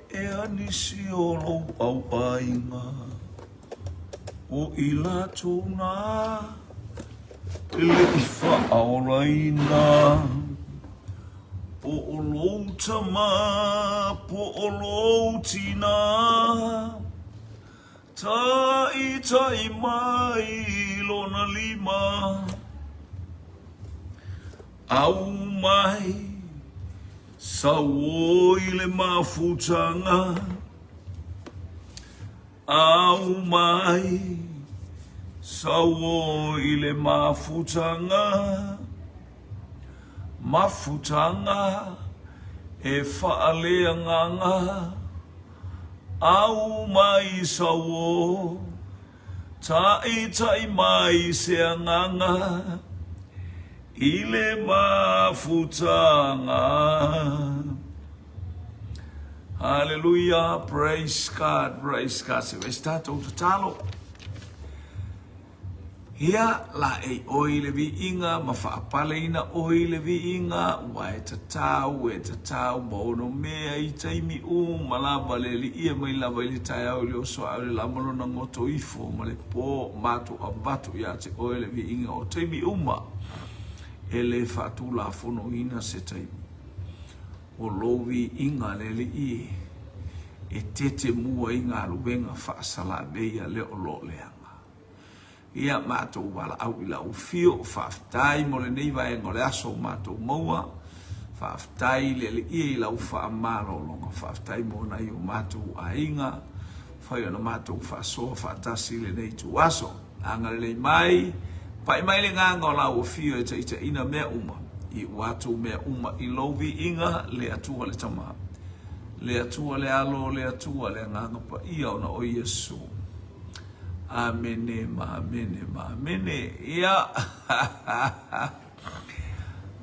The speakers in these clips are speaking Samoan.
ea nisi o lou auaiga, o i latou na e le i faaolaina. Po o lou tama, po o lou tina, Taitai mai lona lima, Aumai sauoi le mafutaga, Aumai sauoi le mafutaga, Mafutaga e faaleagaga. Aumai sauo, taitai mai se agaga i le mafutaga. Hallelujah, praise God, praise God. Se fai se tatou tatalo. Ia, laei ʻoe i le viiga ma faapaleina ʻoe i le viiga, ua e tatau, e tatau ma ono mea i taimi uma lava le Alii e mai lava i le taeao i le oso ae o le la ma lona goto ifo ma le po matou avatu iā te ʻoe le viiga o taimi uma e le faatulafonoina se taimi. O lou viiga le Alii e tete mua i galuega faasalavei a le o lo leaga. Ia matou valaau i lau afio, faafetai mo lenei vaega o le aso ua matou maua, faafetai le Alii i lau faamalologa, faafetai mo nai o matou aiga, fai ona matou faasoa faatasi i lenei ituaso. Agalelei mai, pai mai le agaga o lau afio e taitaiina mea uma, iu atu mea uma i lou viiga, le Atua le Tama, le Atua le Alo, le Atua le Agaga Paia ona o Iesu. Amene ma amene ma amene. Ia.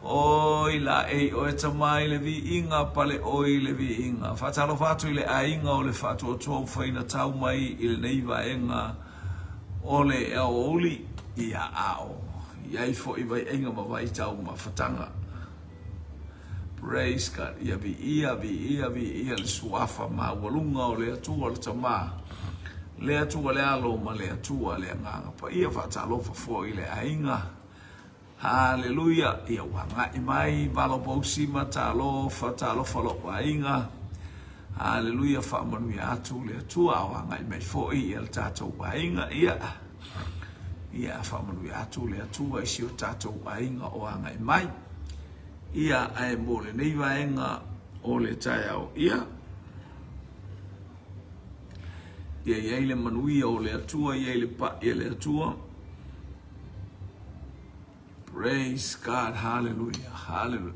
Oi laei oe tama i le viiga, pale oe i le viiga. Faatalofa atu i le aiga o le faatuatua ua faina tau mai i lenei vaega o le aoauli. Ia, a o i ai foi vaiaiga ma vaitau mafataga. Praise God. Ia viia, viia, viia le suafa maualuga o le Atua le Tama, le Atua le Alo ma le Atua le Agaga Paia. Faatalofa foi i le aiga. Haleluia. Ia ua agai mai Valo Pausima, talofa, talofa lou aiga. Haleluia, faamanuia atu le Atua a o agai mai foi ia le tatou aiga. Ia, ia faamanuia atu le Atua i si o tatou aiga o agai mai. Ia, ae mo lenei vaega o le taeao, ia, ia i ai le manuia o le Atua, ia i ai le pai a le Atua. Praise God, hallelujah, hallelujah.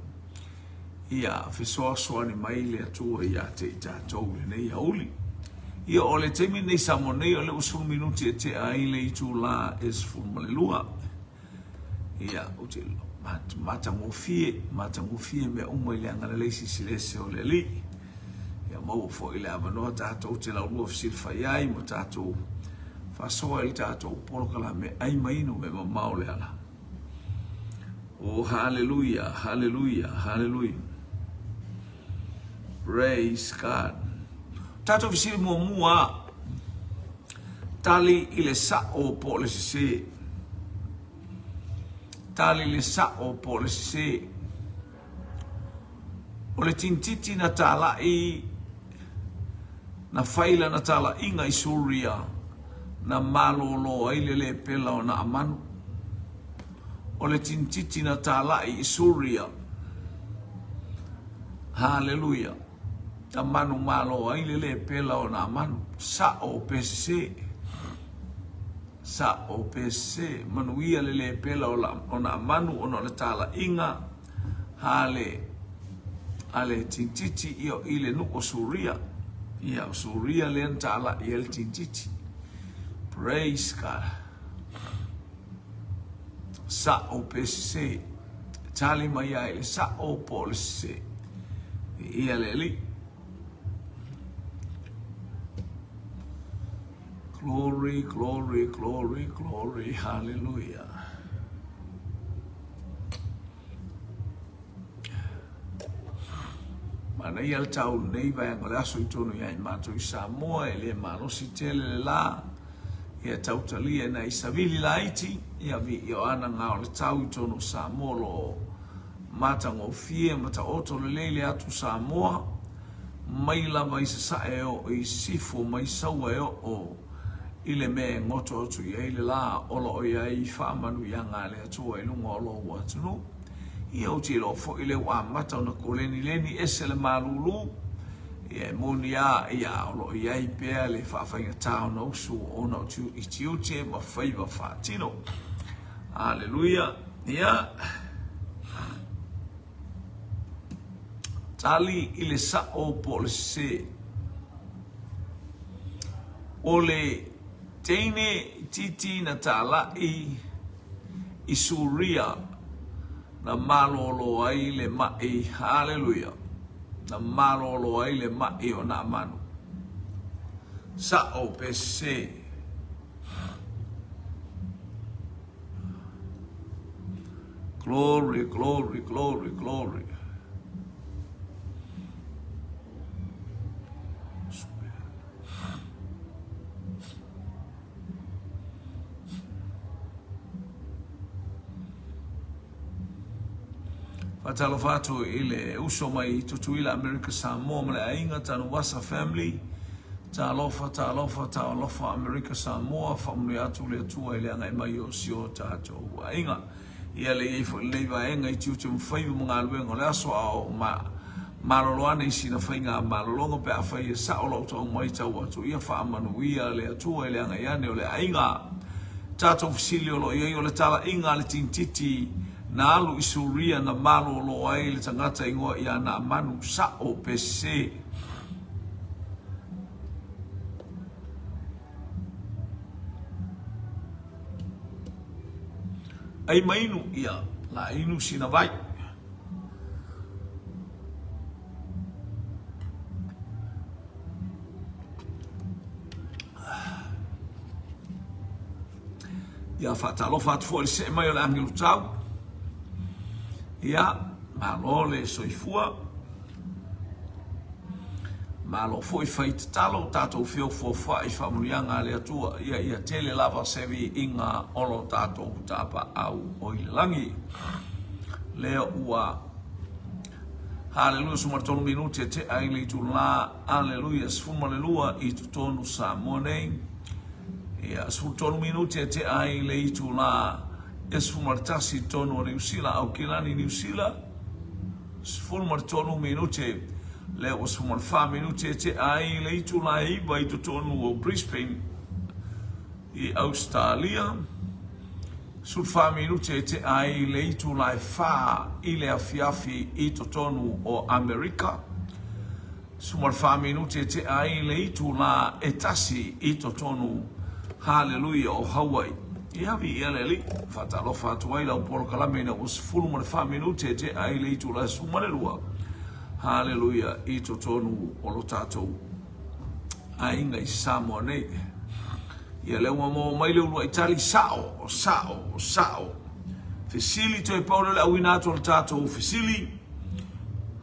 Ia fesoasoani mai le Atua ia te i tatou lenei auli. Ia o le taimi nei Samoa nei o le ua 10 minuti e tea ai le itula e 12. Ia, ou te matagofie, matagofie mea uma i le agalelei sisilese o le Alii. Ia maua foi le avanoa tatou te laulua fesilafai ai ma tatou faasoa i le tatou polokalame ai ma inu me mamao le ala. Oh, hallelujah, hallelujah, hallelujah. Praise God. Tatou fesili muamua, tali i le sa'o po o le sesē. Tali i le sa'o po o le sesē. O le tinititi na tala'i na fai lana tala'iga i Suria na malōlō ai le lēpela o Naamanu. O le tinititi na tala'i i Suria, Haleluia! Na manumalo ai le lēpela o Naamanu. Sa'o pe sesē. Sa'o pe sesē. Manuia le lēpela o Naamanu ona o le tala'iga a le a le tinititi ia i le nuu o Suria. Ia, o Suria lea na tala'i ai le tinititi. Praise God. Sa'o pe sesē. Tali mai ai le sa'o po o le sesē. Viia le Alii. Glory, glory, glory, glory, hallelujah. Manaia. Manaia le tau i lenei vaega o le aso i totonu ia i matou i Samoa, e le malosi tele le la, ia tau talia i nai savili laiti, ia viia o ana gao le tau i totonu o Samoa o lo o matagofie ma taoto lelei le atu Samoa, mai lava i Sasae e oo i Sisifo, mai Saua e oo i le mea e goto atu i ai le la o lo o i ai faamanuiaga a le Atua i luga o lou atunuu. Ia ou te iloa foi lea ua amata ona kolenileni ese le malulu, ia e moni a, ia o lo o i ai pea le faafaigata ona usu ona o tiute ma faiva faatino. Aleluia. Ia, tali i le sao po o le sese. O le teine itiiti na talai i Suria na malolo ai le maʻi, haleluia, na malolo ai le maʻi o Naamanu. Sao pe sese. Glory, glory, glory, glory. Faatalofa atu i le uso mai Tutuila Amerika Samoa ma le aiga Tanuvasa family. Talofa, talofa, talofa Amerika Samoa, faamanuia atu le Atua i le agai mai o si o tatou aiga. Ia le i ai foi lenei vaega i tiute ma faiva ma galuega o le aso a o ma malolo ane i sina faiga malologa pe afai e sao lau tau maitau atu ia faamanuia le Atua i le agai ane o le aiga. Tatou fesili o lo o i ai o le talaiga a le tinititi na alu i Suria na malolo ai le tagata igoa ia Naamanu, sao pe sese. Ai ma inu, ia, la inu sina vai. Ia faatalofa atu foi i le see mai o le agelu tau. Ia, malo le soifua. Malo foi fai tatalo, tatou feofaofai i faamanuiaga a le Atua. Ia, ia tele lava se viiga o lo tatou tapaau o i le lagi. Lea ua Haleluia, 13 minute e tea i le itula, aleluia, 12 i totonu Samoa nei. Ia, 13 minute e tea ai le itula e 11 i totonu o Niu Sila, Aukilani, Niu Sila. 13 minute, lea ua 14 minute e tea ai le itula e 9 i totonu o Brisbane i Ausetalia. 14 minute e tea ai le itula e 4 i le afiafi i totonu o Amerika. 14 minute e tea ai le itula e 1 i totonu, haleluia, o Hawaii. Ia, viia le Alii. Faatalofa atu ai lau polokalame ina ua 14 minute e tea ai le itula e 12, haleluia, i totonu o lo tatou aiga i Samoa nei. Ia, lea ua maua mai le uluai tali, sao, sao, sao. Fesili toe pau lea o le auina atu o le tatou fesili.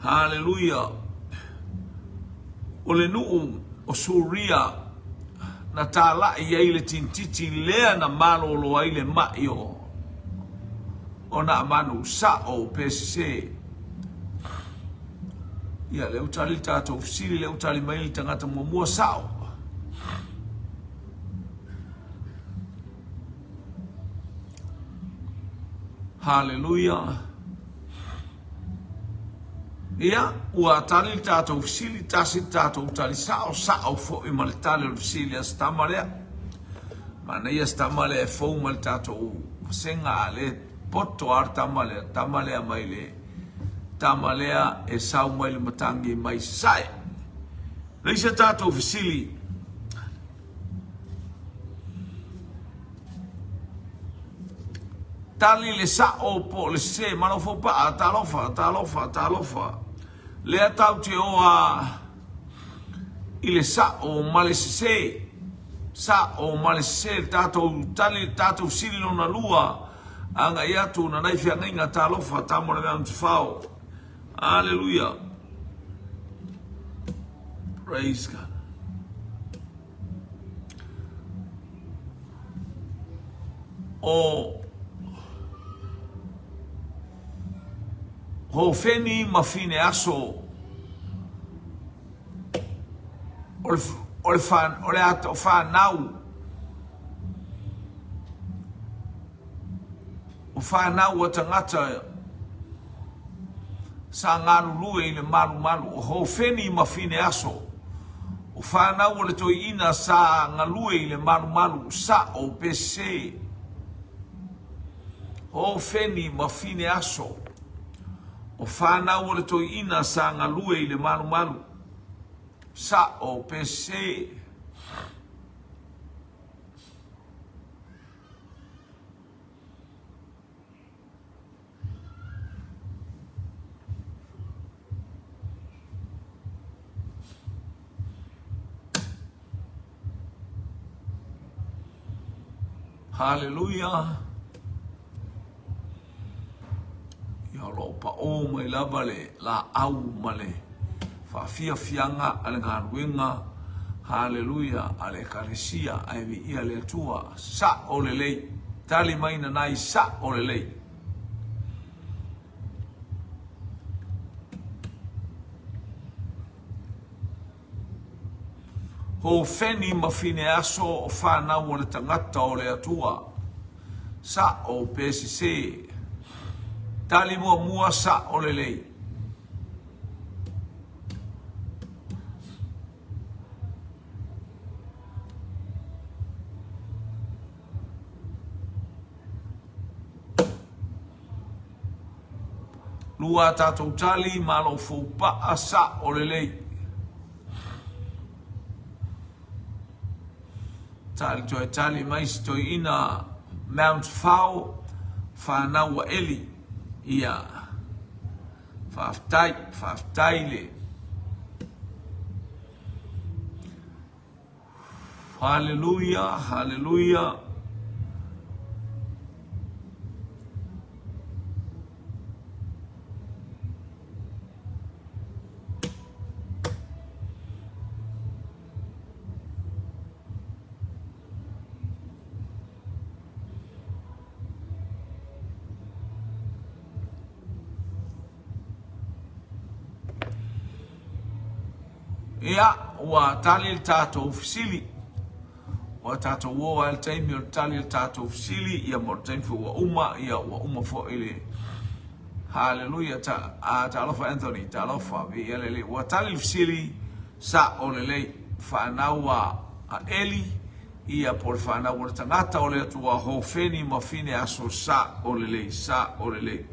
Haleluia. O le nuu o Suria na talai ai le tinititi lea na malolo ai le mai o o Naamanu, sao pe sese. Ia, lea ua tali le tatou fesili, lea ua tali mai le tagata muamua, sao. Haleluia. Ia, ua tali le tatou fesili, tasi le tatou tali sao, sao foi ma le tali o le fesili a se tama lea. Manaia se tama lea e fou mai le tatou vasega, a le poto a le tama lea, tama lea mai le tama lea e sau mai le matagi mai Sasae. Le isi a tatou fesili, Tali le sao po o le sese. Malo fou paa, talofa, talofa, talofa. Lea tau te oa i le sao ma le sese. Sao ma le sese, le tatou tali, le tatou fesili lona lua. Agai atu na nai feagaiga, talofa, tamo le mea tafao. Aleluia. Praise God. O Hofeni ma Fineaso o le, o le, o le ato whanau o whanau a tangata sa galulue i le malumalu o Hofeni ma Fineaso o whanau o le toeaina sa galue i le malumalu sa'o pe sese. Hofeni ma Fineaso o whanau o le toeaina sa galue i le malumalu sa'o pe sese. Haleluia! Ia o lo o paʻō mai lava le lāʻau ma le faafiafiaga a le galuega, haleluia, a le Ekalesia, ae viia le Atua. Saʻo lelei. Tali mai nanai, saʻo lelei. Hofeni ma Fineaso o whanau o le tangata o le Atua. Saʻo pe sesē. Tali muamua saʻo lelei. Lua a tatou tali, malo fou paʻa, saʻo lelei. Tali toe tali mai si toeaina Mount Fao, whanau a Eli. Ia. Faafetai, faafetai le. Haleluia, haleluia. Ia, ua tali le tatou fesili. Ua tatou o lava i le taimi o le tali o le tatou fesili, ia ma o le taimi foi ua uma, ia ua uma foi le Haleluia, ta, a, talofa Anthony, talofa, viia le Alii. Ua tali le fesili, sa'o lelei, fanau a, a Eli, ia po o le fanau a le tagata o le Atua, Hofeni ma Fineaso, sa'o lelei, sa'o lelei.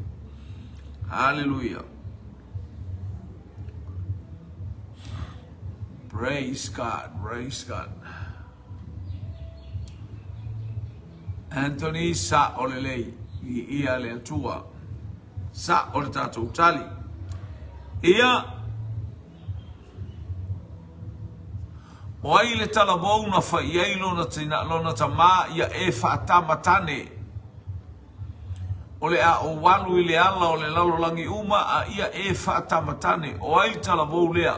Haleluia. Praise God, praise God. Anthony sa'o lelei, viia le Atua. Sa'o le tatou tali. Ia, o ai le talavou na fai i ai lona, tina, lona tamā ia e faatama tane? O le a ou alu i le ala o le lalolagi uma a ia e faatama tane. O ai le talavou lea?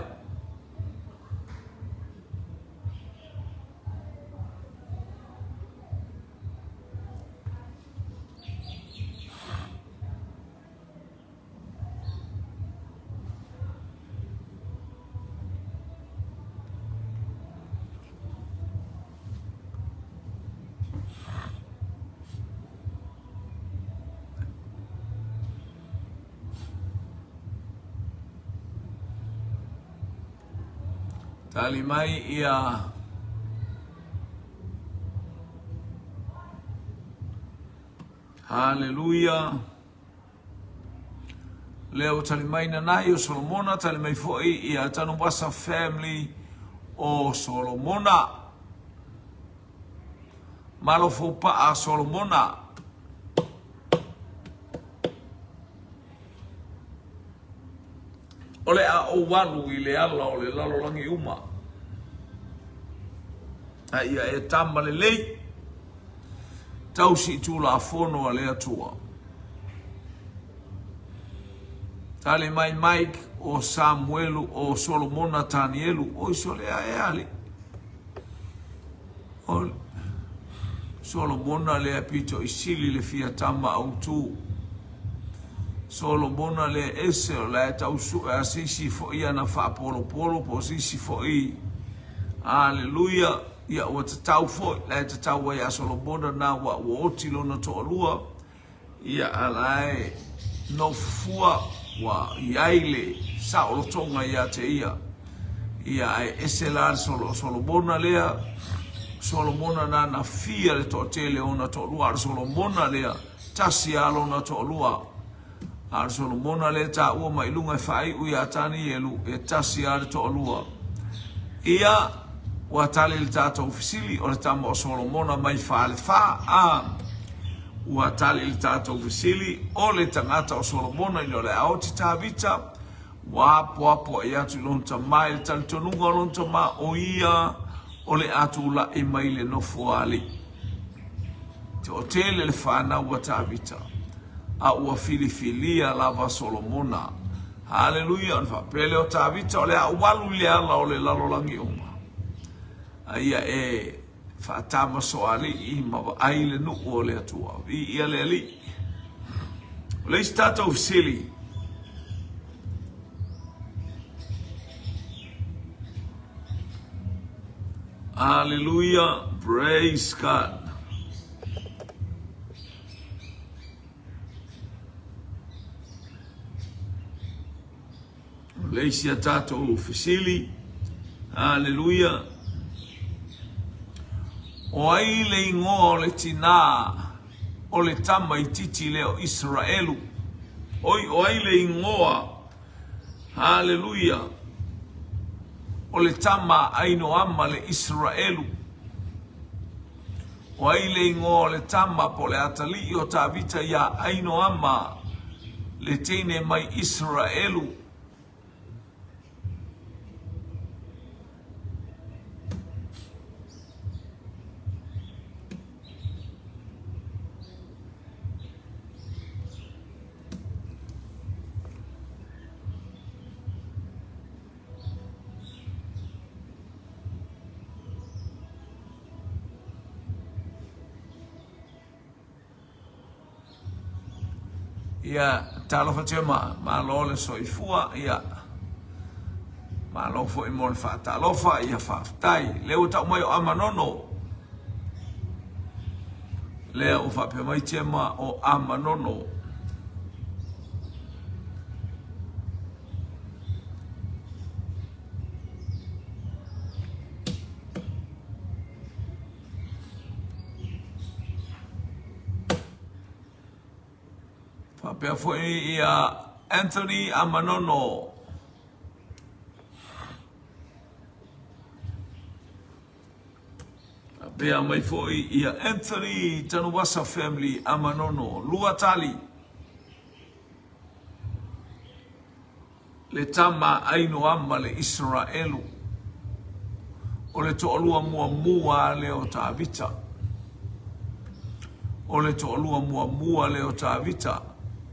Tali mai ia Haleluia. Lea ua tali mai nanai o Solomona, tali mai foi ia Tanuvasa family o Solomona. Malo foupa'a Solomona. O le a ou alu i le ala o le lalolagi uma. A ia e tama lelei, tausi i Tulafono a le Atua. Tali mai Mike, o Samuelu, o Solomona Tanielu, oi sole a e alii. O Solomona lea pito i sili le fia tama autu. Solomona lea ese o la e tau sue a se isi foi ana faapolopolo po o se isi foi. Aleluia! Ia ua tatau foi, la e tatau ai ia Solomona na ua ua oti lona toalua. Ia, a la e nofofua ua i ai le saolotoga ia te ia. Ia, ae ese la le Solo, Solomona lea, Solomona nana fia le toatele o ona toalua, a o le Solomona lea, tasi lava lona toalua. A o le Solomona lea e taua mai i luga e faaiu ia Tanielu, e tasi lava le toalua. Ia, ua tali le tatou fesili, o le tama o Solomona mai Falefa, a. Ua tali le tatou fesili, o le tagata o Solomona ina o le a oti Tavita, ua apoapoai atu i lona tama i le talitonuga o lona tama o ia o le a tulai mai le nofoalii. Toatele le fanau a Tavita, a ua filifilia lava Solomona. Haleluia! Ona faapea lea o Tavita, o le a ou alu i le ala o le lalolagi uma, a ia e faatamasoalii ma vaai le nuu o le Atua. Viia le Alii. O le isi tatou fesili, Hallelujah, praise God. O le isi a tatou fesili, Hallelujah. O ai le igoa o le tinā o le tamaitiiti lea o Isaraelu? Oi, o ai le igoa Haleluia! O le tama a Ainoama le Isaraelu. O ai le igoa o le tama po o le atalii o Tavita iā Ainoama le teine mai Isaraelu? Ia, talofa Tema, malo le soifua, ia, malo foi mo le faatalofa, ia faafetai. Lea ua tau mai o Amanono. Lea ua faapea mai Tema o Amanono. Faapea foi ia Anthony Amanono. Faapea mai foi ia Anthony Tanuvasa Family Amanono. Lua tali. Le tama a Ainoama le Isaraelu, o le toalua muamua lea o Tavita. O le toalua muamua lea o Tavita.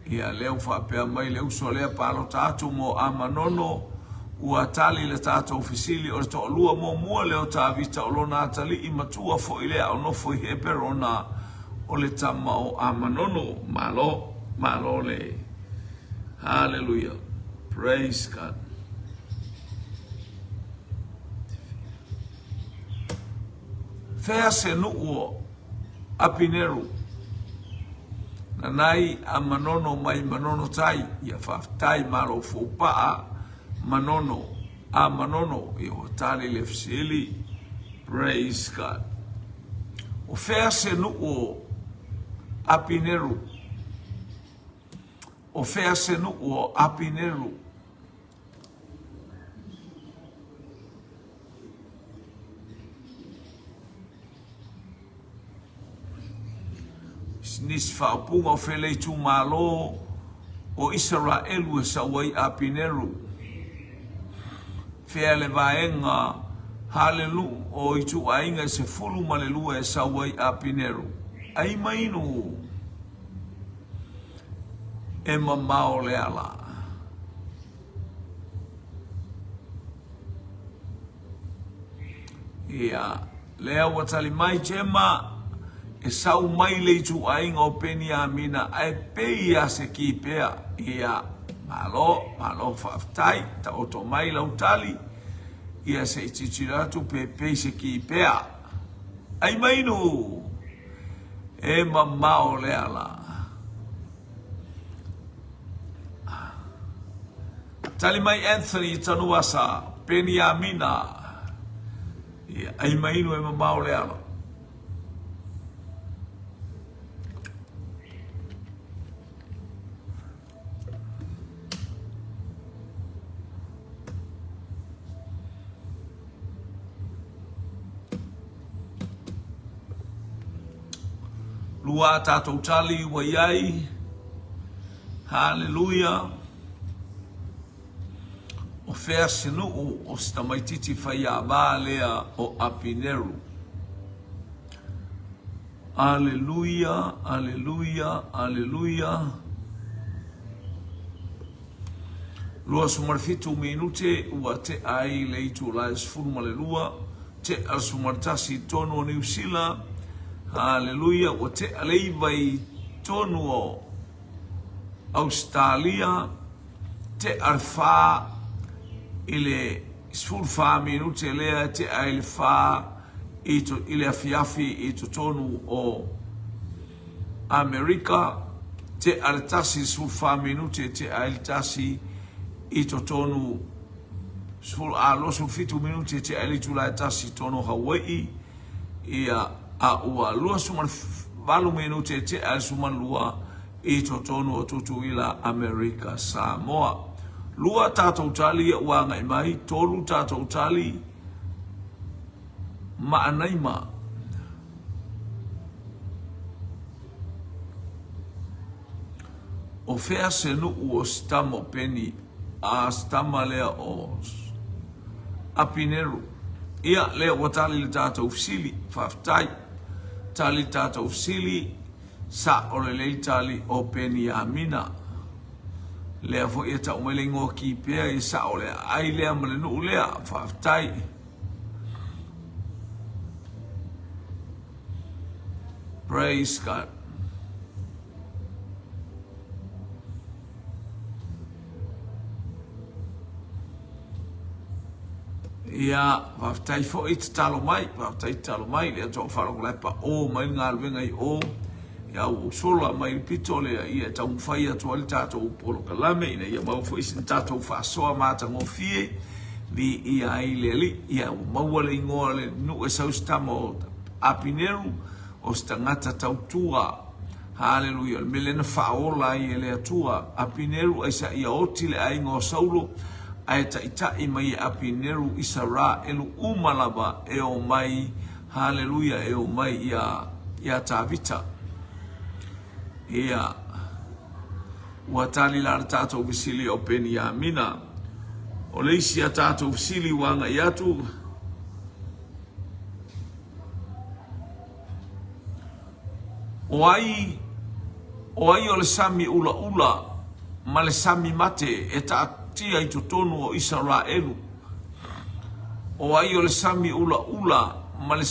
Ia, lea ua faapea mai le uso lea palota atu mo Amanono, ua tali le tatou fesili, o le toalua muamua lea o Tavita, o lona atalii matua foi lea a o nofo i Heperona, o le tama o Amanono. Malo, malo le. Haleluia. Praise God. Fea se nuu o Apineru? Nanai a Manono mai Manono tai. Ia faafetai malo foupaa Manono. A Manono, ia ua tali le fesili. Praise God. O fea se nuu o Apineru? O fea se nuu o Apineru? Nisi faaupuga o fea le itumalo o Isaraelu e sau ai Apineru? Fea le vaega Haleluu o ituaiga e 12 e sau ai Apineru? Ai mainu! E mamao le ala. Ia, lea ua tali mai Jema, e sau mai le ituaiga o Peniamina ae pei lava se Kipea. Ia, malo, malo faafetai, taoto mai lau tali, ia se i tilotilo atu pe pei se Kipea. Ai mainu! E mamao le ala. Tali mai Anthony Tanuasa, Peniamina, ia, ai mainu e mamao le ala. Lua a tatou tali ua i ai. Haleluia. O fea se nuu o se tamaititi faiava lea o Apineru? Aleluia, aleluia, aleluia. 27 minute ua tea ai le itula e 12, tea le 11 i totonu o Niu Sila. Haleluia, ua tea le 9 i totonu o Ausetalia, tea le 4 i le 14 minute lea e tea ai le 4 i le afiafi i totonu o Amerika, tea le 1 i le 14 minute e tea ai le 1 i totonu a 27 minute e tea ai le itula e 1 i totonu o Hawaii, ia, a ua 28 minute e tea ai le 12 i totonu o Tutuila, Amerika, Samoa. Lua tatou tali ia ua agai mai, tolu tatou tali, Maanaima. O fea se nuu o si tama o Peni, a si tama lea o Apineru? Ia, lea ua tali le tatou fesili. Faafetai. Tali le tatou fesili, sao lelei tali o Peniamina. Lea foi e tau mai le igoa Kipea, ia sao le aai lea ma le nuu lea. Faafetai. Praise God. Ia, faafetai foi tatalo mai, faafetai tatalo mai, lea tou faalogo la e paʻō mai le galuega i o, ia ua ou sola mai le pito lea, ia e taumafai atu ai le tatou polokalame ina ia maua foi sina tatou faasoa matagofie, viia ai le Alii. Ia ua maua le igoa o le nuu e sau se tama o Apineru, o se tagata tautua. Haleluia. O le mea lea na faaola ai e le Atua Apineru aisa ia oti le aiga o Saulo, ae taitai mai e Apineru Isaraelu uma lava e o mai, haleluia, e o mai ia, ia Tavita. Ia, ua tali la le tatou fesili o Peniamina. O le isi a tatou fesili ua agai atu, O ai, o ai o le sami ulaula ma le sami mate e taatia i totonu o Isaraelu? O ai o le sami ulaula ma le,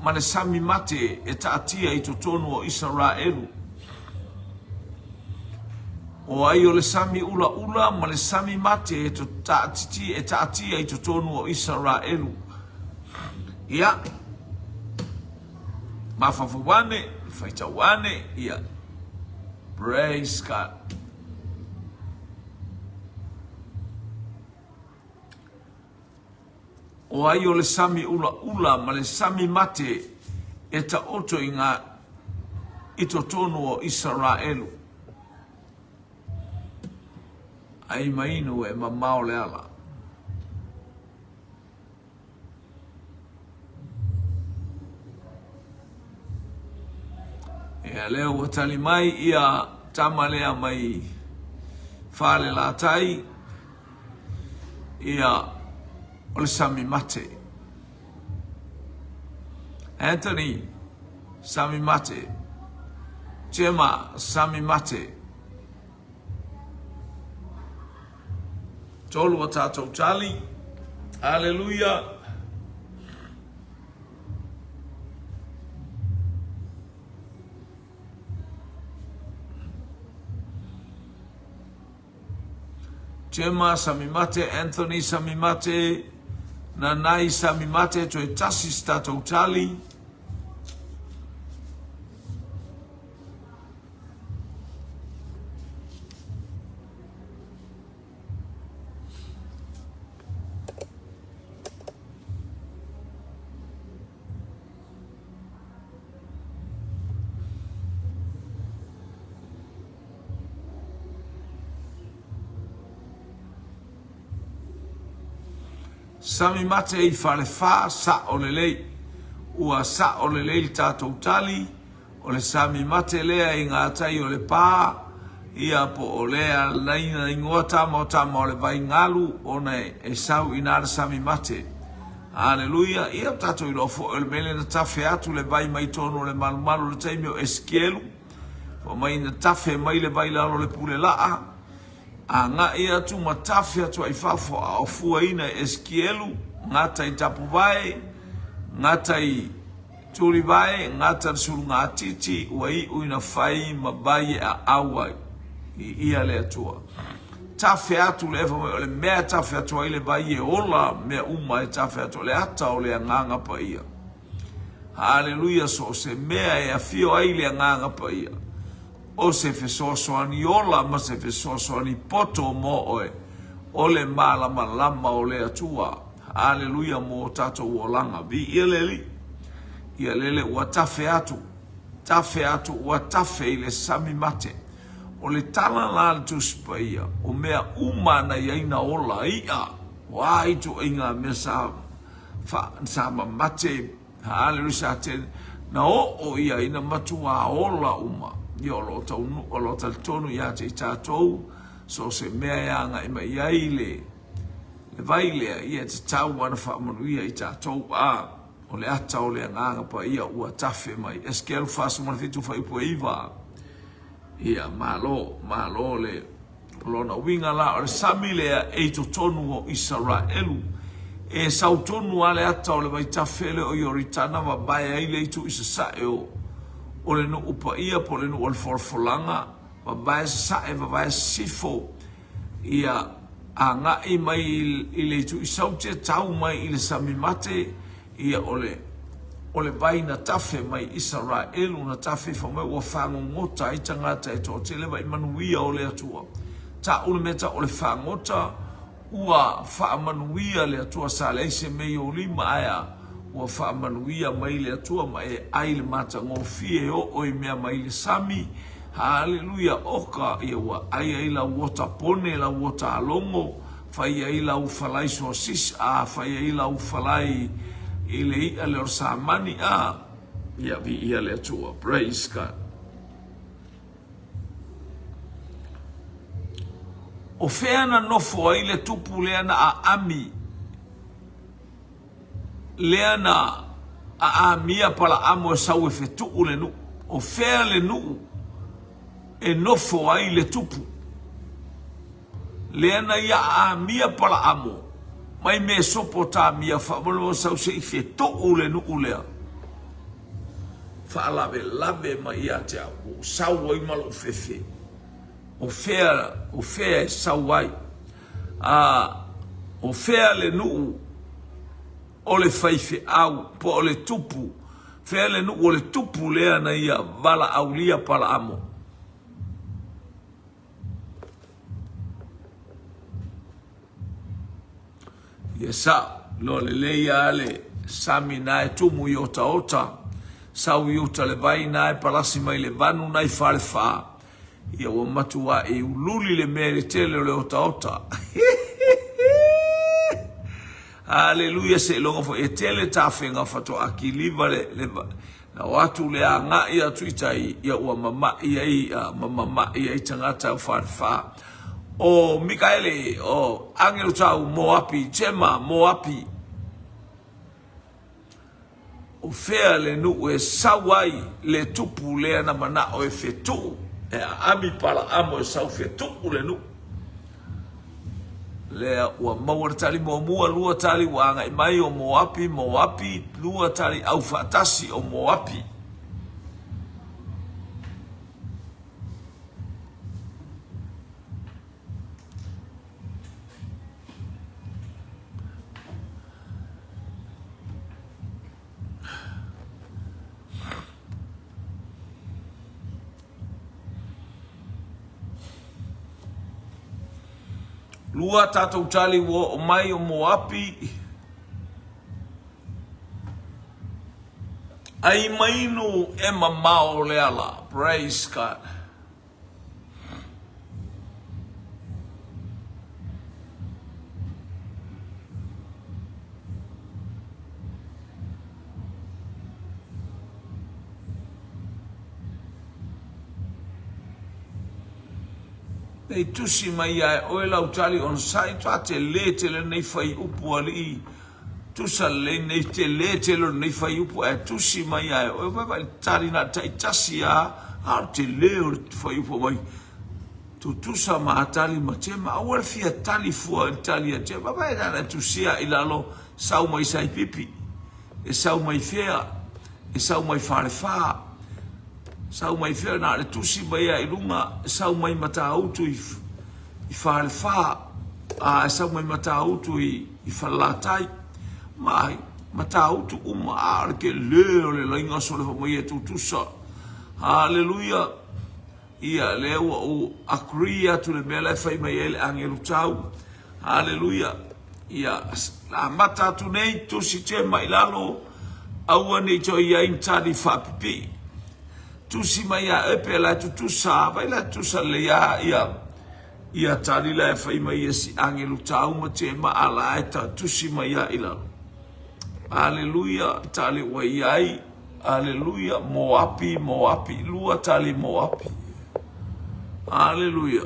ma le sami mate e taatia i totonu o Isaraelu? O ai o le sami ulaula ma le sami mate e e taatia i totonu o Isaraelu? Ia, mafaufau ane, faitau ane, ia, praise God. O ai o le sami ulaula ma le sami mate e taoto i ngā i totonu o Isaraelu? Ai mainu e mamao le ala. Ia lea ua tali mai ia tama lea mai Falelatai, ia o le sami mate. Anthony, sami mate. Gemma, sami mate. Tolu a tatou tali. Aleluia. Gemma Samimate, Anthony Samimate, Nanai Samimate, toe tasi se tatou tali. Sami mate i Falefa, sa'o lelei. Ua sa'o lelei le tatou tali, o le sami mate lea i gatai o Lepa, ia po o lea na igoa tama o tama o le vai galu ona e sau i ina le sami mate. Aleluia! Ia ua tatou iloa foi o le mea lea na tafe atu le vai mai totonu o le malumalu i le taimi o Esekielu, fai mai na tafe mai le vai i lalo o le pule laa, agai atu ma tafe atu ai i fafo a o fuaina e Esekielu, gata i tapuvae, gata i tulivae, gata le sulugatiti, ua iu ina fai ma vai e aau ai. Viia le Atua. Tafe atu le eva mai o le mea e tafe atu ai le vai e ola mea uma e tafe atu o le ata o le Agaga Paia. Haleluia so o se mea e afio ai le Agaga Paia o se fesoasoani ola ma se fesoasoani poto mo oe o le malamalama o le Atua. Haleluia mo o tatou olaga. Viia le Alii. Ia lele ua tafe atu, tafe atu ua tafe i le sami mate. O le tala la a le Tusi Paia, o mea uma na i ai na ola, iʻa, o a ituaiga mea sa, fa, sa mamate, haleluia, sa te, na oo ia ina matuā ola uma. Ia o lo o taunu, o lo o talitonu ia te i tatou, so o se mea e agai mai i ai le, le vai lea, ia e tatau lava ona faamanuia i tatou, a o le ata o le Agaga Paia ua tafe mai. Esekielu 47 fuaiupu e 9. Ia, malo, malo le, o lona uiga la, o le sami lea e i totonu o Isaraelu. E sau tonu lava le ata o le vaitafe lea o Ioritana vavae ai le itu i sasae o, o le nuu paia po o le nuu o le folafolaga, vavae sasae, vavae sisifo, ia agai mai i le itu i Saute, tau mai i le sami mate, Ia o le, o le vai na tafe mai Isaraelu na tafe ifo mai ua fagogota ai tagata e toatele vai manuia o le Atua. Ta'u le mea ta'u o le fagota ua faamanuia le Atua sa leai se mea i ou lima ae a ua faamanuia mai le Atua ma e ai le matagofie e oo i mea mai le sami. Haleluia oka ia ua ai ai lau ota pone lau ota alogo Fai ai lau falai sosis a, fai ai lau falai i le iʻa lea o le samani a. Ia, viia le Atua. Praise God. O fea na nofo ai le tupu lea na aami, lea na aamia Palaamo e sau e fetuu le nuu? O fea le nuu e nofo ai le tupu? Lea na ia aamia Palaamo mai Mesopotamia faamolemole sau se i fetuu le nuu lea. Faalavelave mai ia te au, ua ou sau ai ma lou fefe. O fea, o fea e sau ai? A, o fea le nuu o le faifeau po o le tupu? Fea le nuu o le tupu lea na ia valaaulia Palaamo? Ia sao, loa lelei a le sami na e tumu i otaota, sau i uta le vai na e palasi mai le vanu na i Falefa, ia ua matuai ululi le mea i le tele o le otaota. Haleluia, seiloga foi e tele tafega faatoa kiliva le, le, Na o atu le agai atu i tai, ia ua mama'i ai, ma mama'i ai tagata o Falefa. O Mikaele, o agelu tau Moapi, Jema, Moapi. O fea le nuu e sau ai le tupu lea na mana'o e fetu'u, e aami Palaamo e sau fetu'u le nuu. Lea ua maua le tali muamua, lua tali ua agai mai o Moapi, Moapi, lua tali aufaatasi o Moapi. Lua tatou tali ua oo mai o Moapi. Ai mainu e mamao le ala. Praise God. Nei tusi mai ia e oe lau tali onosai toa tele tele nei fuaiupu alii tusa lelei nei tele tele o lenei fuaiupu ae tusi mai ia e oe vaivai le tali na taitasi a a o le tele o le fuaiupu mai tutusa ma tali ma tema aua le fia tali fua i le tali a tema vaai na tusia i lalo sau mai saipipi e sau mai fea e sau mai Falefa Sau mai fea na o le tusi mai a i luga, sau mai Matautu i, i Falefa, a sau mai Matautu i, i Falelatai, ma Matautu uma, a o le tele o le laiga sole fa mai e tutusa. Haleluia! Ia, lea ua ou agree atu le mea la e fai mai ai le agelu tau. Haleluia! Ia, amata atu nei, tusi tema i lalo, aua ne i toe i ai ni tali faapipii. Tusi mai ia oe pe la e tutusa, vai la e tutusa lelei a ia, ia tali la e fai mai e si agelu tau ma tema a la e ta tusi mai ia i lalo. Aleluia, tali ua i ai, aleluia, Moapi, Moapi, lua tali Moapi. Aleluia.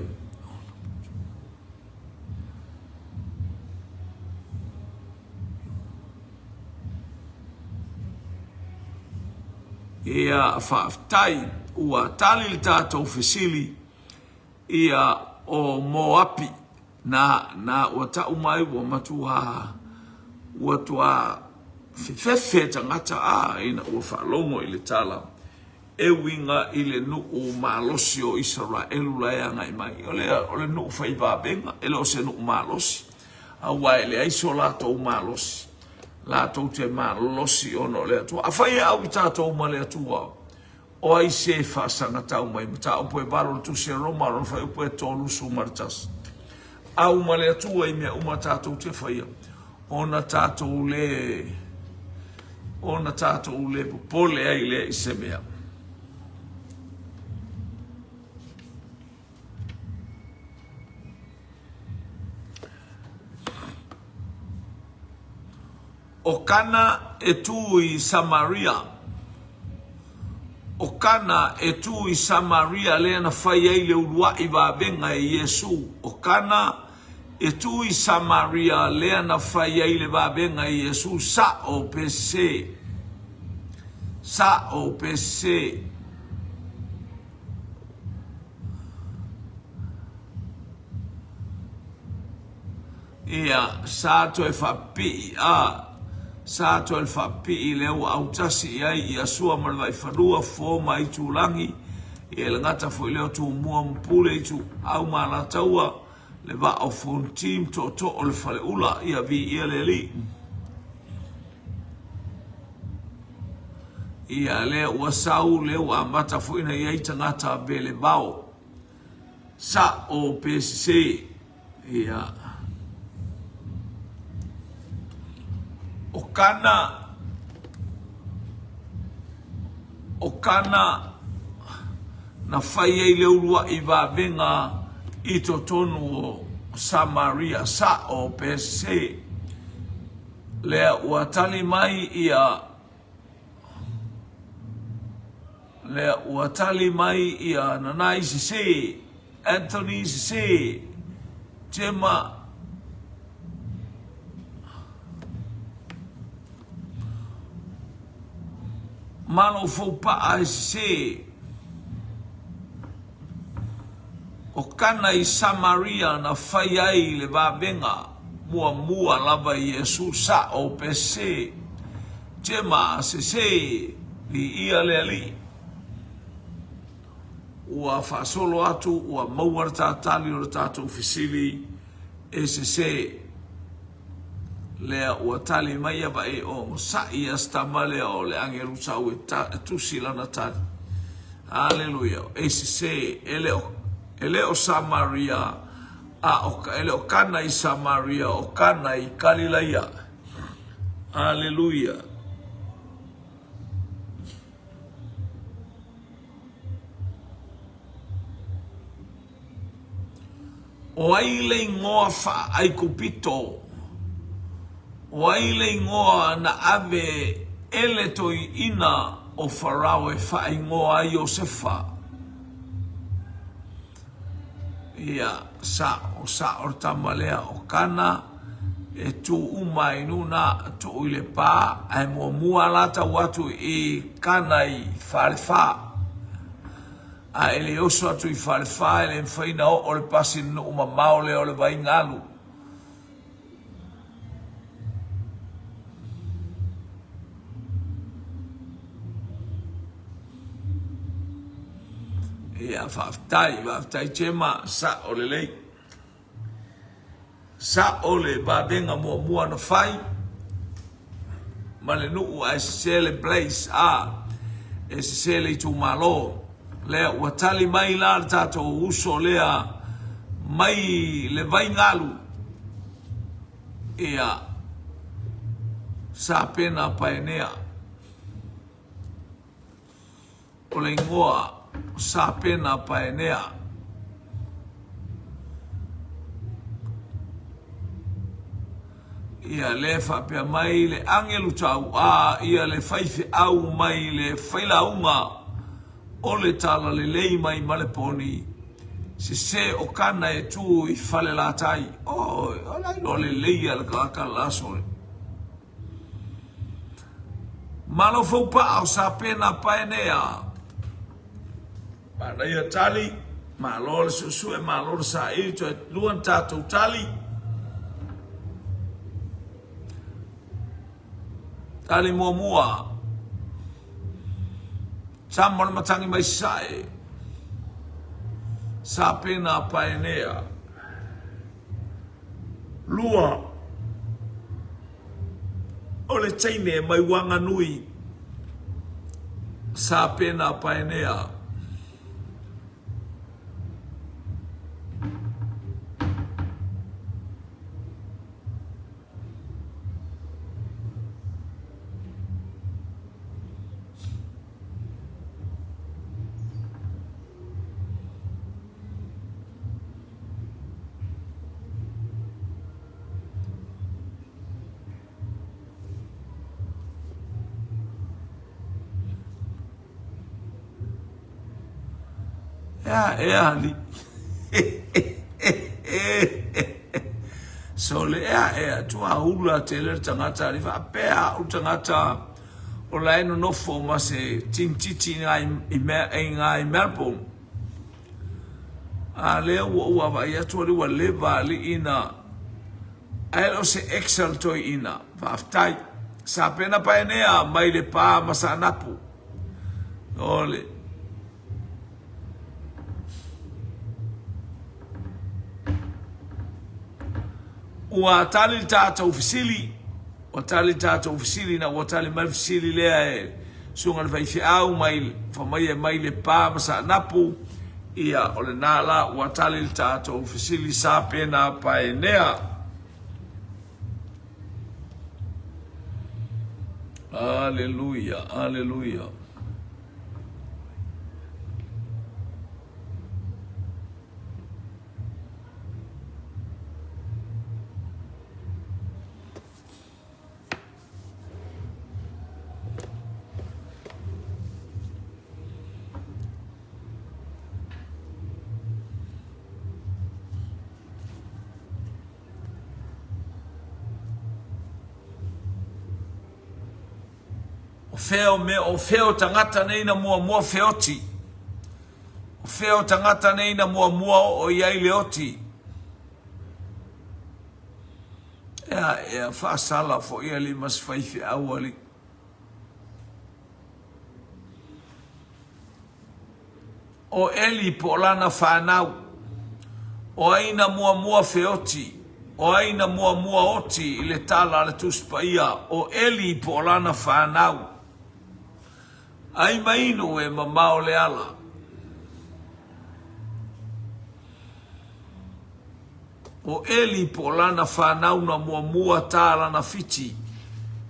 Ia, faafetai ua tali le tatou fesili, ia, o Moapi, na, na, ua tau mai ua matua, ua toa fefefe tagata a ina ua faalogo i le tala e uiga i le nuu malosi o Isaraelu la e agai mai. O le, o le nuu fai vavega, e le o se nuu malosi, aua e leai so latou malosi. Latou te malosi ona o le Atua. Afai e au i tatou ma le Atua, o ai se faasagatau mai? Mataupu e 8 o le Tusi a Roma, lona fuaiupu e 31. Au ma le Atua i mea uma tatou te faia, ona tatou le ona tatou le popole ai lea i se mea. O Kana e tū i Samaria. O Kana e tū i Samaria lea na fai ai le uluaʻi vavega e Iesū. O Kana e tū i Samaria lea na fai ai le vavega e Iesū. Saʻo pe sesē? Saʻo pe sesē? Ia, sa toe faapipii, a, sa toe faapipii lea ua autasi i ai ia Sua ma le Vaifanua, Fofo ma Aitulagi, ia e le gata foi lea o Tumua ma Pule, Ituau ma Alataua, le Vaa o Fonoti ma Tootoo o le Faleula, ia viia le Alii. Ia, lea ua sau, lea ua amata foi ona i ai tagata velevao, Saʻo pe sesē. Ia. O Kana, o Kana na fai ai le uluaʻi vavega i totonu o Samaria. Saʻo pe sesē. Lea ua tali mai ia Lea ua tali mai ia Nanai sesē, Anthony sesē, Gemma Malo Foupa'a e sesē. O Kana i Samaria na fai ai le vavega muamua lava i Iesu saʻo pe sesē. Gemma sesē, viia le Alii. Ua faasolo atu ua maua le tatali o le tatou fesili e sesē. Lea ua tali mai ia vaai o saʻi ia si tama lea o le agelu sau e, ta, e tusi lana tali. Aleluia. E sesē, e le o, e le o Samaria, A o ka, e le o Kana i Samaria, o Kana i Kalilaia. Aleluia. O ai le igoa faa-Aikupito? O ai le igoa na ave e le toeaina o Farao e faaigoa ai Iosefa? Ia, sa'o, sa'o le tama lea o Kana, e tu uma i luna, tuu i Lepa, ae muamua la tau atu i Kana i Falefa. A e le oso atu i Falefa, e le mafai ona oo le pasi i le nuu mamao lea o le Vaigalu. Ia, faafetai, faafetai Chema, sa'o lelei. Sa'o le vavega muamua na fai ma le nuu ae sese le place a e sese le itumalo. Lea ua tali mai la le tatou uso lea mai le Vaigalu. Ia, Sapena Paenea. O le igoa o Sapena Paenea. Ia lea faapea mai le agelu tauā ia le faifeau mai le failauga o le talalelei mai Maleponi, sese o Kana e tu i Falelatai. Oi, o la iloa lelei a le tagata le aso le. Malo faupaa o Sapena Paenea. Manaia tali, malo le suesue, malo le saili, toe lua na tatou tali. Tali muamua, Tama o le matangi mai Sasae, Sapena Paenea. Lua, o le teine mai Wanganui, Sapena Paenea. Ea, ea, alii. Sole, ea, ea, tuaula tele le tagata, alii, faapea au tagata o la e nonofo ma se tinititi i Melbourne. A lea ua ou vaavaai atu alii ua leva alii na ae le o se Excel toeaina. Faafetai. Sapena Paenea mai Lepa ma Saanapu. Ole. Ua tali le tatou fesili, ua tali le tatou fesili na ua tali mai le fesili lea e susuga le faifeau mai fa mai e mai Lepa ma Saanapu, ia o lena la ua tali le tatou fesili Sapena Paenea. Aleluia, aleluia. O fea o mea, o fea o tagata nei na muamua feoti. O fea o tagata nei na muamua oo i ai le oti. Ea, ea, faasala foi alii ma se faifeau alii. O Eli po o lana fanau. O ai na muamua feoti? O ai na muamua oti i le tala a le Tusi Paia? O Eli po o lana fanau. Ai ma inu e mamao le ala. O Eli po o lana fanau na muamua tā lana fiti,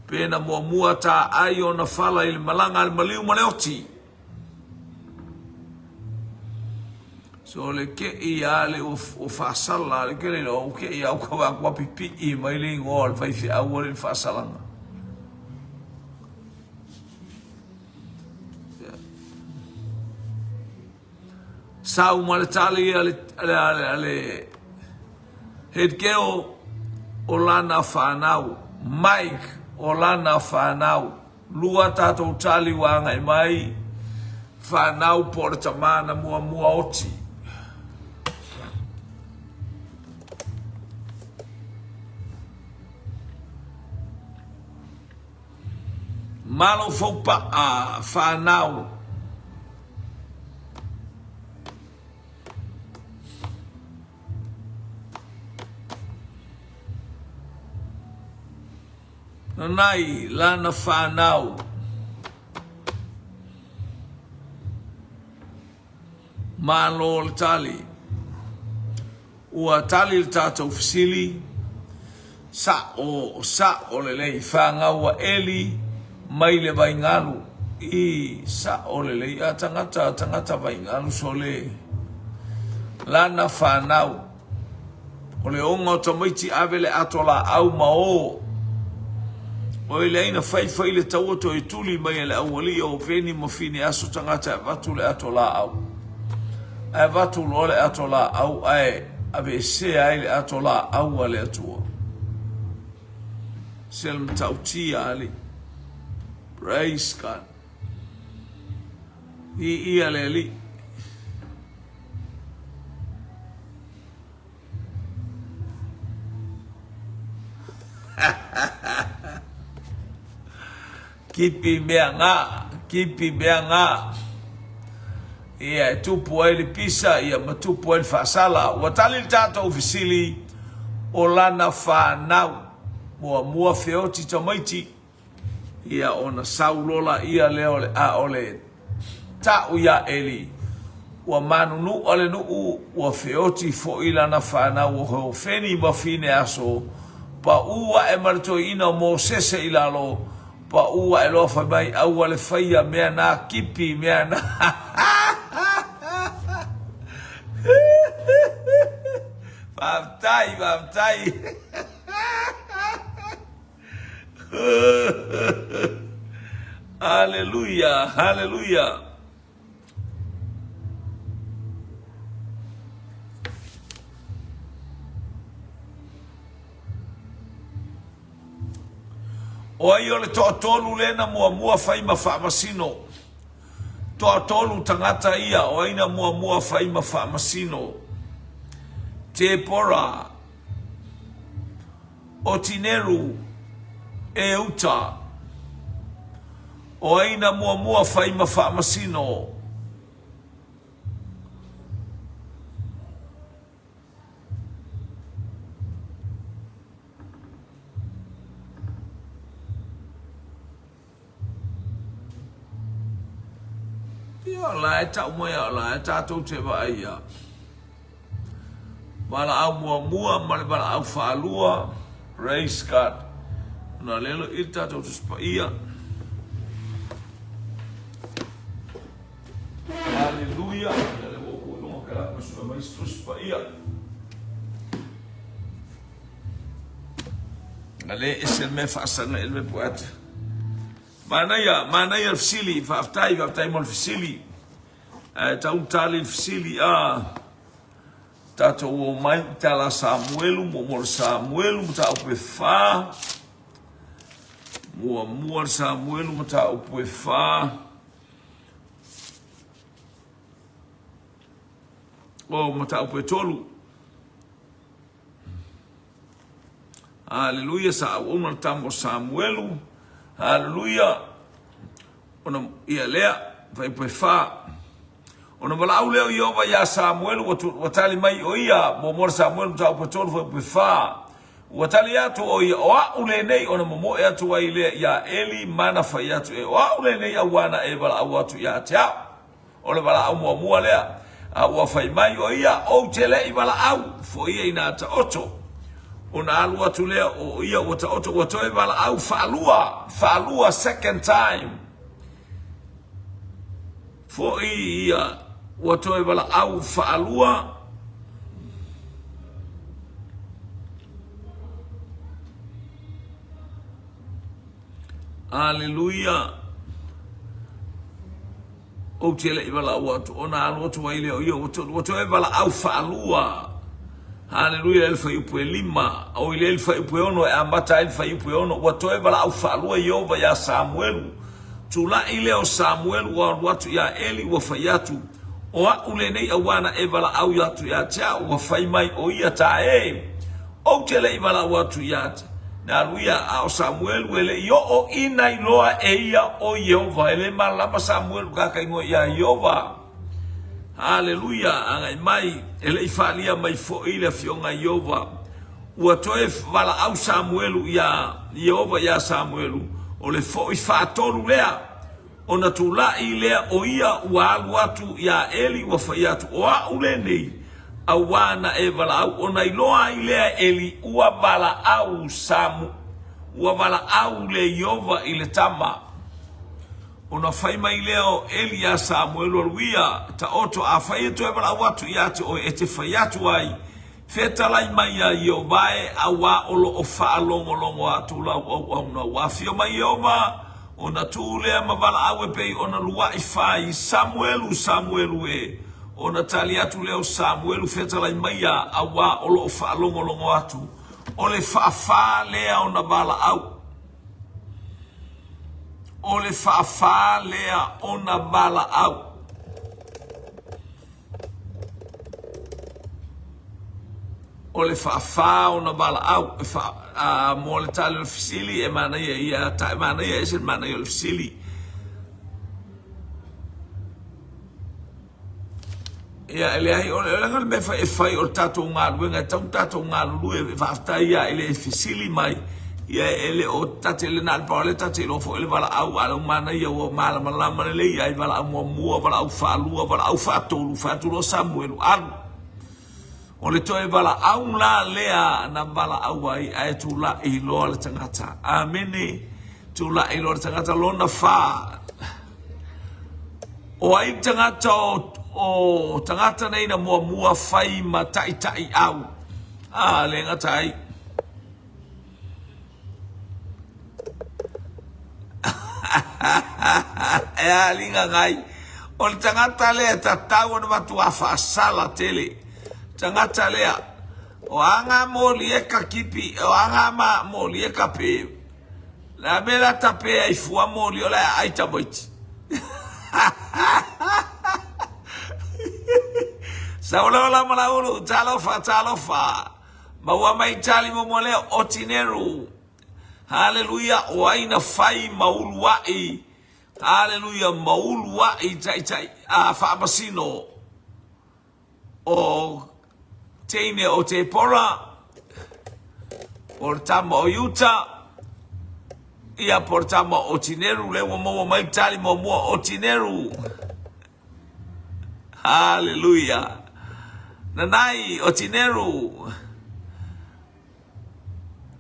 pe na muamua tā ai ona fala i le malaga a le maliu ma le oti. So le keʻi a le ua faasala le kele lo u keʻi au ka wa kwa pipiʻi mai le ingoa o le faifeau ua le faasalaga. Sau ma le tali a le, a le, a le, a le head girl o lana whanau, Mike o lana whanau. Lua tatou tali ua agai mai, whanau po o le tama na muamua oti. Malo foupaʻa whanau. Nanai lana whanau. Malo le tali. Ua tali le tatou fesili, Sa'o, sa'o lelei, fagau a Eli mai le vaigalu i sa'o lelei a tagata, tagata vaigalu sole lana fanau. O le oga o tamaiti ave le ato laau ma o. Oi le aina fai fai le taua toe tuli mai e le aualii o Veni ma Fini aso tagata e avatu le ato laau. Ae avatu loa le ato laau ae aveesea ai le ato laau a le Atua. Se le matautia alii. Praise God. Viia le Alii. Kipi mea ngā, kipi mea ngā. Ia, e tupu ai le pisa, ia ma tupu ai le faasala. Ua tali le tatou fesili o lana whanau. Muamua feoti tamaiti. Ia ona sau loa laia lea o le a o le ta'u iā Eli, ua manunu'a le nu'u, ua feoti fo'i lana fanau o Hofeni ma Fineaso, pa'ū a'e ma le toeaina o Mosese i lalo, pa'ū a'e loa fai mai, Aua le faia mea nā kipi mea nā. Faafetai, faafetai. Haleluia, haleluia. O ai o le toatolu lea na muamua fai ma faamasino? Toatolu tagata ia, o ai na muamua fai ma faamasino? Tepora, O Tineru, e uta. O ai na muamua fai ma faamasino? Ia, o la e tau mai o la e tatou te vaai ia. Valaau muamua ma le valaau faalua. Praise God. Ona lelo i le tatou Tusi Paia. Hallelujah. Ia le ua ou iloga ke la ma mai se Tusi Paia. A le ese le mea faasaga i le mea poeata. Manaia, manaia le fesili, faafetai, faafetai mo le fesili. Ae tau tali le fesili, a tatou o mai i tala Samuelu, mo le Samuelu, mataupu e fa. Muamua le Samuelu, mataupu e fa. O, mataupu e tolu. Haleluia, sa auauna le tama o Samuelu. Haleluia. Ona ia lea, fuaiupu e fa. Ona valaau lea o Ieova iā Samuelu, ua, ua tali mai o ia, muamua le Samuelu mataupu e tolu, fuaiupu e fa. Ua tali atu o ia, o a'u lenei, ona momoe atu ai lea iā Eli, mana fai atu e, o a'u lenei auā na e valaau atu ia te a'u. O le valaau muamua lea. A ua fai mai ʻo ia, Ou te le i valaau, foia ina taoto. Ona alu atu lea o ia ua taoto, ua toe valaau faalua, faalua, second time. Foi ia, ua toe valaau faalua. Aleluia! Ou te le i valaau atu, ona alu atu ai lea o ia, ua toe valaau faalua. Haleluia, i le fuaiupu e 5, oi lea i le fuaiupu e 6, e amata ai le fuaiupu e 6, ua toe valaau faalua Ieova iā Samuelu. Tulai lea o Samuelu ua alu atu iā Eli, ua fai atu, O aʻu lenei auā na e valaau atu ia te au, ua fai mai ʻo ia, Ta e! Ou te le i valaau atu ia te. Na alu ia, a ʻo Samuelu e le i oo ina iloa e ia ʻo Iēhova. E le mālama Samuelu kākaigoa iā Iēhova. Haleluia! Agai mai, e le i faaalia mai foi le Afioga Iēhova. Ua toe valaau Samuelu iā Iēhova iā Samuelu, o le foi faatolu lea. Ona tulai lea o ia ua alu atu iā Eli ua fai atu, O aʻu lenei, auā na e valaau. Ona iloa ai lea e Eli ua valaau Samu, ua valaau le Ieova i le tama. Ona fai mai lea o Eli iā Samuelu, Alu ia, taoto, afai e toe valaau atu ia te oe, e te fai atu ai, Fetalai mai iā Ieova e, auā o lo o faalogologo atu lau auauna. Ua afio mai Ieova, ona tū lea ma valaau e pei ona luaʻi fai, Samuelu, Samuelu e! Ona tali atu lea o Samuelu, Fetalai mai iā, auā o lo o faalogologo atu. O le faafā lea ona valaau. O le faafā lea ona valaau. O le faafā ona valaau e fa, a, mo le tali o le fesili e manaia ia ta, e manaia ese le manaia o le fesili. Ia, e leai, o le leaga le mea e fai o le tatou galuega, e tatau ona tatou galulue, e faafetai lava i le fesili mai, ia e le o ta te le na o le pau lava lea ta te iloa foi le valaau, a o lea ua manaia ua malamalama lelei ai, valaau muamua, valaau faalua, valaau faatolu, fai atu loa Samuelu, alu. O le toe valaau la lea na valaau ai ae tulai loa le tagata. Amene. Tulai loa le tagata lona fa. O ai le tagata o, o tagata nei na muamua fai ma taitai au? A, le gata ai. E a liga ngai. O le tagata lea e tatau ona matua faasala tele. Tagata lea, o anga moli e ka kipi, o anga ma moli e ka pe. La me la tape ai fua moli o la ai tamaiti. Saola ola malaulu, talofa, talofa. Maua mai tali muamua lea, o Tineru. Haleluia, o ai na fai ma uluaʻi. Haleluia, ma uluaʻi taʻitaʻi a faamasino o teine o Tepora, o le tama o Iuta, ia po le tama o Tineru, lea ua maua mai tali muamua o Tineru. Haleluia. Nanai o Tineru.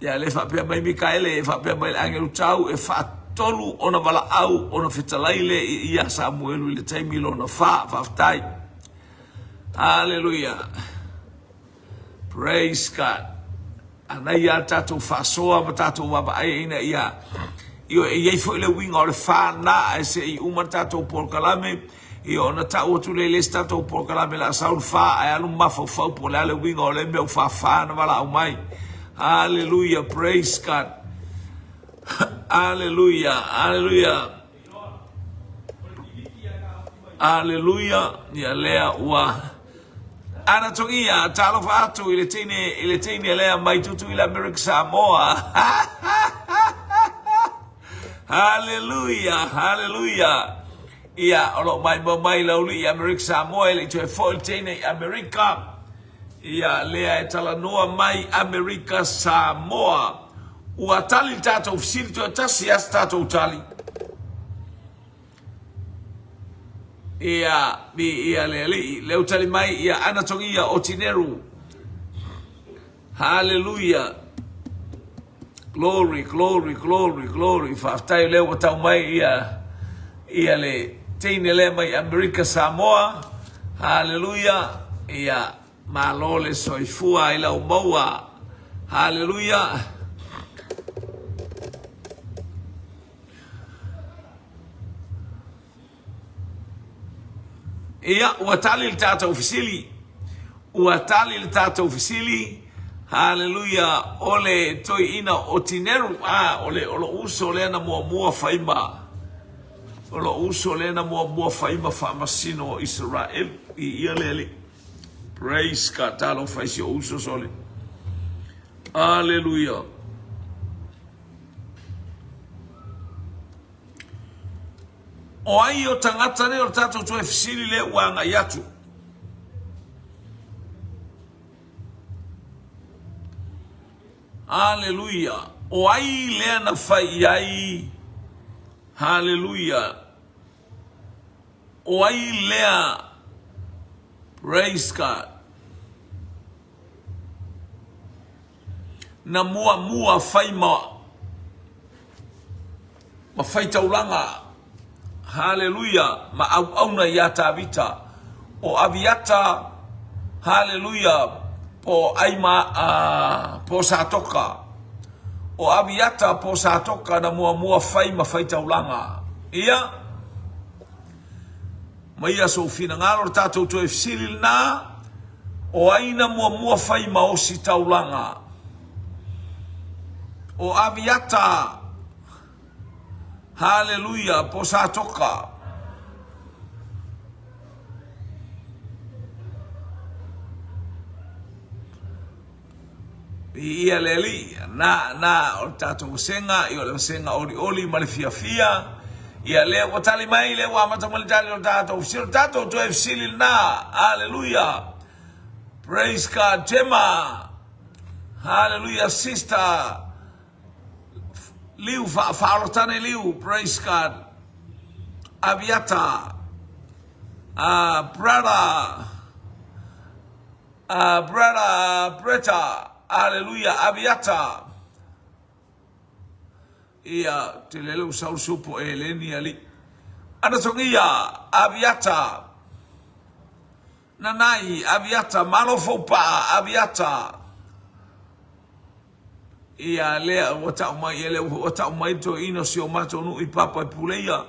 Ia le faapea mai Mikaele, e faapea mai le agelu tau, e faatolu ona valaau ona fetalai le ia Samuelu i le taimi lona fa. Faafetai. Haleluia. Praise God. Anai a tatou faasoa ma tatou vaavaai ina ia ioe, e i ai foi le uiga o le fa na ae se i uma le tatou polokalame, ia ona tau atu lea i le isi tatou polokalame o le a sau le fa ae alu mafaufau po o le a le uiga o lea mea ua faafa na valaau mai. Hallelujah, praise God. Hallelujah, hallelujah. Aleluia, ia lea ua Ana Togia, talofa atu i le teine, i le teine lea mai Tutuila Amerika Samoa. Haleluia, haleluia. Ia, o loo maimoa mai Laulii i Amerika Samoa, e le i toe foi le teine i Amerika. Ia, lea e talanoa mai Amerika Samoa. Ua tali le tatou fesili, toe tasi lava se tatou tali. Ia, viia le Alii. Lea ua tali mai, ia Anatogia Otineru. Haleluia. Glory, glory, glory, glory. Faafetai o lea ua tau mai ia, ia le teine lea mai Amerika Samoa. Haleluia. Ia, malo le soifua i lau maua. Haleluia. Ia, ua tali le tatou fesili. Ua tali le tatou fesili. Haleluia, o le toeaina o Tineru, a, o le, o lou uso lea na muamua fai ma, o lou uso lea na muamua fai ma faamasino o Isaraelu. I ia le Alii. Praise God. Talofa i si ou uso sole. Haleluia. O ai o tagata nei o le tatou toe fesili lea ua agai atu. Aleluia. O ai lea na fai i ai? Haleluia. O ai lea? Praise God. Na muamua fai ma ma faitaulaga, haleluia, ma auauna iā Tavita, o Aviata, haleluia, po o Aima, a, po o Satoka. O Aviata po o Satoka na muamua fai ma faitaulaga. Ia, ma ia sou finagalo le tatou toe fesili lena, o ai na muamua fai ma ositaulaga? O Aviata, haleluia, po Satoka. Viia le Alii, na, na, o le tatou vasega, ia o le vasega olioli ma le fiafia, ia lea ua tali mai, lea ua amata mai le tali o le tatou fesili, o le tatou toe fesili lena, aleluia, praise God, Gemma, haleluia, sister, Liu, fa, Faaolotane Liu, praise God, Aviata, brother, Brother Bretta, Aleluia, Aviata. Ia, te lele u sau supo e leni ali. Anatogia, Aviata. Nanai, Aviata, Malo Foupa'a, Aviata. Ia, lea ua tau mai, ia lea ua tau mai le toeaina o si o matou nuu i Papa i Puleia.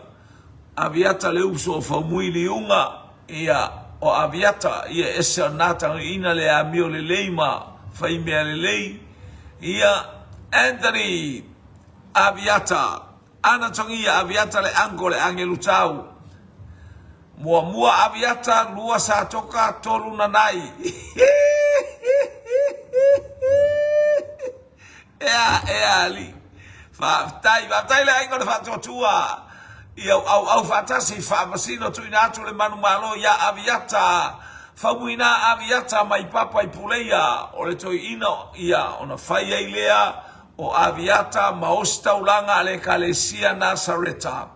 Aviata le uso o Faumui Liuga, ia, o Aviata, ia ese o na toeaina le amio lelei ma fai mea lelei. Ia, Anthony Aviata, Ana Togia Aviata le uncle le Agelu Tau. Muamua Aviata, lua Satoka, tolu Nanai. Ea, ea alii. Faafetai, faafetai le aiga o le Faatuatua. Ia u auau faatasi, faamasino tuuina atu le manumalo ia Aviata. Faumuina Aviata mai Papa i Puleia, o le toeaina ia ona fai ai lea o Aviata ma Ositaulaga a le Ekalesia Nasareta.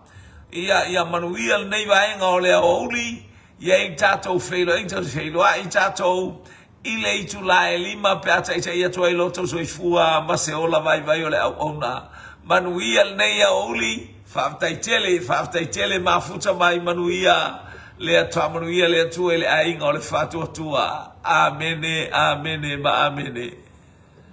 Ia, ia manuia lenei vaega o le aoauli, ia i tatou feiloaiga, tatou feiloai tatou i le itula e lima pe a taitai atu ai lo outou soifua ma se ola vaivai o le auauna. Manuia lenei aoauli, faafetai tele, faafetai tele mafuta mai manuia le Atua, manuia le Atua i le aiga o le Faatuatua. Amene, amene ma amene.